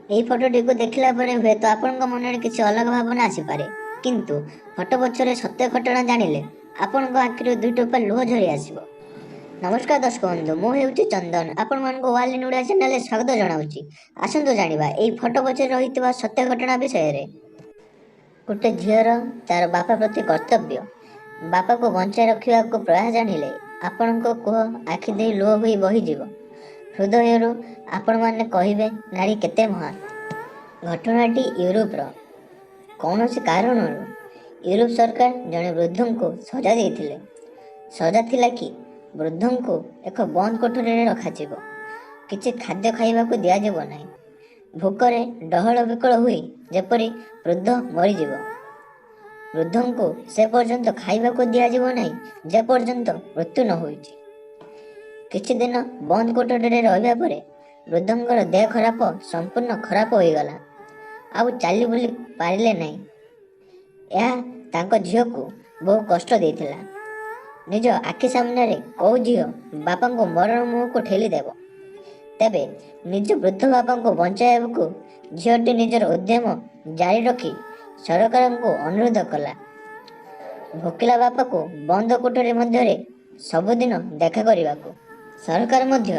ଏହି ଫଟୋଟିକୁ ଦେଖିଲା ପରେ ହୁଏତ ଆପଣଙ୍କ ମନରେ କିଛି ଅଲଗା ଭାବନା ଆସିପାରେ, କିନ୍ତୁ ଫଟୋ ପଛରେ ସତ୍ୟ ଘଟଣା ଜାଣିଲେ ଆପଣଙ୍କ ଆଖିରୁ ଦୁଇ ଟୋପା ଲୁହ ଝରି ଆସିବ। ନମସ୍କାର ଦର୍ଶକ ବନ୍ଧୁ, ମୁଁ ହେଉଛି ଚନ୍ଦନ, ଆପଣମାନଙ୍କୁ ୱାର୍ଲଡ ଇନ୍ ଓଡ଼ିଆ ଚ୍ୟାନେଲରେ ସ୍ୱାଗତ ଜଣାଉଛି। ଆସନ୍ତୁ ଜାଣିବା ଏହି ଫଟୋ ପଛରେ ରହିଥିବା ସତ୍ୟ ଘଟଣା ବିଷୟରେ। ଗୋଟେ ଝିଅର ତାର ବାପା ପ୍ରତି କର୍ତ୍ତବ୍ୟ, ବାପାକୁ ବଞ୍ଚାଇ ରଖିବାକୁ ପ୍ରୟାସ ଜାଣିଲେ ଆପଣଙ୍କ କୁହ ଆଖି ଦେଇ ଲୁହ ହୋଇ ବହିଯିବ। ହୃଦୟରୁ ଆପଣମାନେ କହିବେ, ନାରୀ କେତେ ମହାନ। ଘଟଣାଟି ୟୁରୋପର। କୌଣସି କାରଣରୁ ୟୁରୋପ ସରକାର ଜଣେ ବୃଦ୍ଧଙ୍କୁ ସଜା ଦେଇଥିଲେ। ସଜା ଥିଲା କି ବୃଦ୍ଧଙ୍କୁ ଏକ ବନ୍ଦ କୋଠରୀରେ ରଖାଯିବ, କିଛି ଖାଦ୍ୟ ଖାଇବାକୁ ଦିଆଯିବ ନାହିଁ, ଭୋକରେ ଡହଳ ବିକଳ ହୋଇ ଯେପରି ବୃଦ୍ଧ ମରିଯିବ। ବୃଦ୍ଧଙ୍କୁ ସେ ପର୍ଯ୍ୟନ୍ତ ଖାଇବାକୁ ଦିଆଯିବ ନାହିଁ ଯେପର୍ଯ୍ୟନ୍ତ ମୃତ୍ୟୁ ନ ହୋଇଛି। କିଛି ଦିନ ବନ୍ଦ କୋଠରୀରେ ରହିବା ପରେ ବୃଦ୍ଧଙ୍କର ଦେହ ଖରାପ, ସମ୍ପୂର୍ଣ୍ଣ ଖରାପ ହୋଇଗଲା, ଆଉ ଚାଲି ବୁଲି ପାରିଲେ ନାହିଁ। ଏହା ତାଙ୍କ ଝିଅକୁ ବହୁ କଷ୍ଟ ଦେଇଥିଲା। ନିଜ ଆଖି ସାମ୍ନାରେ କୋଉ ଝିଅ ବାପାଙ୍କୁ ମରଣ ମୁହଁକୁ ଠେଲି ଦେବ? ତେବେ ନିଜ ବୃଦ୍ଧ ବାପାଙ୍କୁ ବଞ୍ଚାଇବାକୁ ଝିଅଟି ନିଜର ଉଦ୍ୟମ ଜାରି ରଖି ସରକାରଙ୍କୁ ଅନୁରୋଧ କଲା ଭୋକିଲା ବାପାକୁ ବନ୍ଦ କୋଠରୀ ମଧ୍ୟରେ ସବୁଦିନ ଦେଖା କରିବାକୁ। ସରକାର ମଧ୍ୟ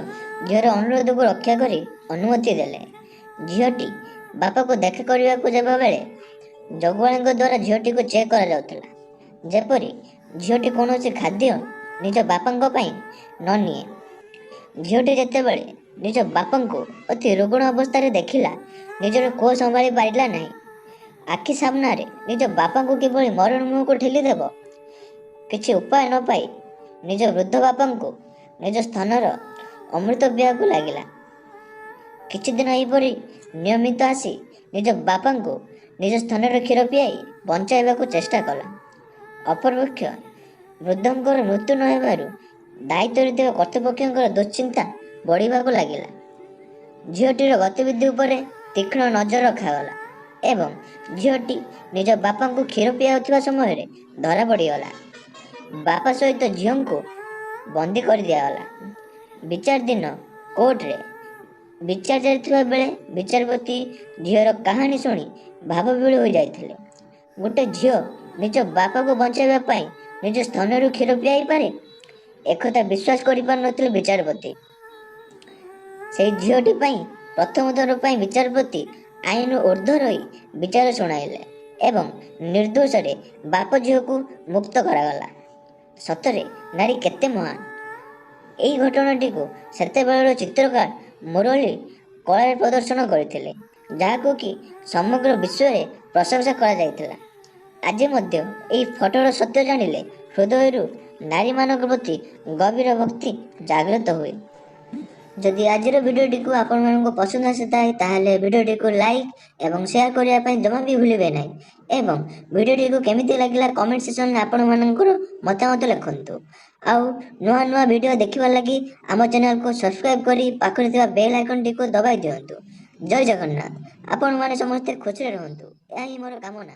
ଝିଅର ଅନୁରୋଧକୁ ରକ୍ଷା କରି ଅନୁମତି ଦେଲେ। ଝିଅଟି ବାପାକୁ ଦେଖା କରିବାକୁ ଯିବା ବେଳେ ଜଗୁଆଳିଙ୍କ ଦ୍ୱାରା ଝିଅଟିକୁ ଚେକ୍ କରାଯାଉଥିଲା, ଯେପରି ଝିଅଟି କୌଣସି ଖାଦ୍ୟ ନିଜ ବାପାଙ୍କ ପାଇଁ ନ ନିଏ। ଝିଅଟି ଯେତେବେଳେ ନିଜ ବାପାଙ୍କୁ ଅତି ରୁଗ୍ଣ ଅବସ୍ଥାରେ ଦେଖିଲା, ନିଜର କୋହ ସମ୍ଭାଳି ପାରିଲା ନାହିଁ। ଆଖି ସାମ୍ନାରେ ନିଜ ବାପାଙ୍କୁ କିଭଳି ମରଣ ମୁହଁକୁ ଠେଲିଦେବ? କିଛି ଉପାୟ ନ ପାଇ ନିଜ ବୃଦ୍ଧ ବାପାଙ୍କୁ ନିଜ ସ୍ତନର ଅମୃତ ପିଆଇବାକୁ ଲାଗିଲା। କିଛି ଦିନ ଏହିପରି ନିୟମିତ ଆସି ନିଜ ବାପାଙ୍କୁ ନିଜ ସ୍ତନର କ୍ଷୀର ପିଆଇ ବଞ୍ଚାଇବାକୁ ଚେଷ୍ଟା କଲା। ଅପରପକ୍ଷ ବୃଦ୍ଧଙ୍କର ମୃତ୍ୟୁ ନ ହେବାରୁ ଦାୟିତ୍ୱରେ ଥିବା କର୍ତ୍ତୃପକ୍ଷଙ୍କର ଦୁଶ୍ଚିନ୍ତା ବଢ଼ିବାକୁ ଲାଗିଲା। ଝିଅଟିର ଗତିବିଧି ଉପରେ ତୀକ୍ଷ୍ଣ ନଜର ରଖାଗଲା ଏବଂ ଝିଅଟି ନିଜ ବାପାଙ୍କୁ କ୍ଷୀର ପିଆଉଥିବା ସମୟରେ ଧରା ପଡ଼ିଗଲା। ବାପା ସହିତ ଝିଅଙ୍କୁ ବନ୍ଦୀ କରିଦିଆଗଲା। ବିଚାର ଦିନ କୋର୍ଟରେ ବିଚାର ଚାଲିଥିବା ବେଳେ ବିଚାରପତି ଝିଅର କାହାଣୀ ଶୁଣି ଭାବବିହ୍ୱଳ ହୋଇଯାଇଥିଲେ। ଗୋଟେ ଝିଅ ନିଜ ବାପାକୁ ବଞ୍ଚାଇବା ପାଇଁ ନିଜ ସ୍ତନରୁ କ୍ଷୀର ପିଆଇପାରେ, ଏକଥା ବିଶ୍ୱାସ କରିପାରୁନଥିଲେ ବିଚାରପତି। ସେଇ ଝିଅଟି ପାଇଁ ପ୍ରଥମ ଥର ପାଇଁ ବିଚାରପତି ଆଇନରୁ ଉର୍ଦ୍ଧ୍ୱ ରହି ବିଚାର ଶୁଣାଇଲେ ଏବଂ ନିର୍ଦ୍ଦୋଷରେ ବାପ ଝିଅକୁ ମୁକ୍ତ କରାଗଲା। ସତରେ ନାରୀ କେତେ ମହାନ। ଏହି ଘଟଣାଟିକୁ ସେତେବେଳର ଚିତ୍ରକାର ମୁରଲୀ କଳାରେ ପ୍ରଦର୍ଶନ କରିଥିଲେ, ଯାହାକୁ କି ସମଗ୍ର ବିଶ୍ୱରେ ପ୍ରଶଂସା କରାଯାଇଥିଲା। ଆଜି ମଧ୍ୟ ଏହି ଫଟୋର ସତ୍ୟ ଜାଣିଲେ ହୃଦୟରୁ ନାରୀମାନଙ୍କ ପ୍ରତି ଗଭୀର ଭକ୍ତି ଜାଗ୍ରତ ହୁଏ। ଯଦି ଆଜିର ଭିଡ଼ିଓଟିକୁ ଆପଣମାନଙ୍କୁ ପସନ୍ଦ ଆସିଥାଏ, ତାହେଲେ ଭିଡ଼ିଓଟିକୁ ଲାଇକ୍ ଏବଂ ସେୟାର କରିବା ପାଇଁ ଜମା ବି ଭୁଲିବେ ନାହିଁ ଏବଂ ଭିଡ଼ିଓଟିକୁ କେମିତି ଲାଗିଲା କମେଣ୍ଟ ସେକ୍ସନରେ ଆପଣମାନଙ୍କର ମତାମତ ଲେଖନ୍ତୁ। ଆଉ ନୂଆ ନୂଆ ଭିଡ଼ିଓ ଦେଖିବା ଲାଗି ଆମ ଚ୍ୟାନେଲକୁ ସବସ୍କ୍ରାଇବ୍ କରି ପାଖରେ ଥିବା ବେଲ୍ ଆଇକନ୍ଟିକୁ ଦବାଇ ଦିଅନ୍ତୁ। ଜୟ ଜଗନ୍ନାଥ। ଆପଣମାନେ ସମସ୍ତେ ଖୁସିରେ ରୁହନ୍ତୁ, ଏହା ହିଁ ମୋର କାମନା।